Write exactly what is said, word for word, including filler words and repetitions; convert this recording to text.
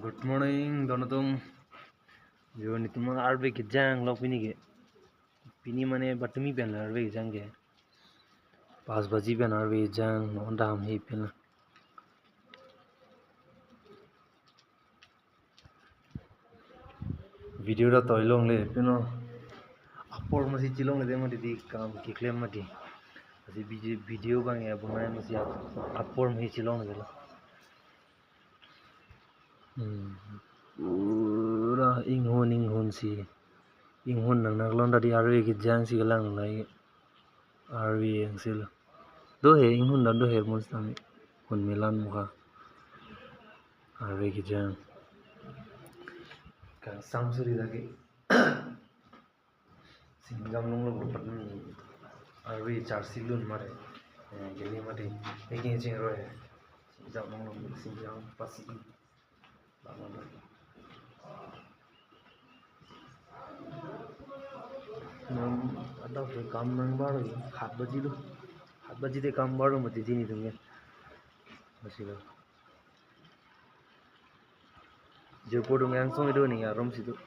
Good morning, don atum. Jo, netum arve kejang lo pini ke. Pini mane patumi pen arve kejang ke. Pas baji pen arve kejang, non dam he pen. Video ta toi longle, pino apor masi chelongle de mati, di kam keklem mati. Lasi video, video abang ya bonai masi ap-, apor masi chelongle lo. Hmm. Pura inghun inghun si. Inghun nang nang lon tadi arve kejang si kelang lai. Arve yang si lo. Do he inghun dan do he mus tami. Hun melan muka. Arve kejang. Kangsam suri lagi. Singjam longlo bupat ni arve charsi lun mare. Eh, gili mati. Eki ching roi. Singjam longlo singjam pasi. Bang longlo. Nang adap ke kam nang baru ya. Hat baji lo. Hat baji de kam baru mati dini tung ya. Masih lo. Jopo dung yang song itu ning arum situ.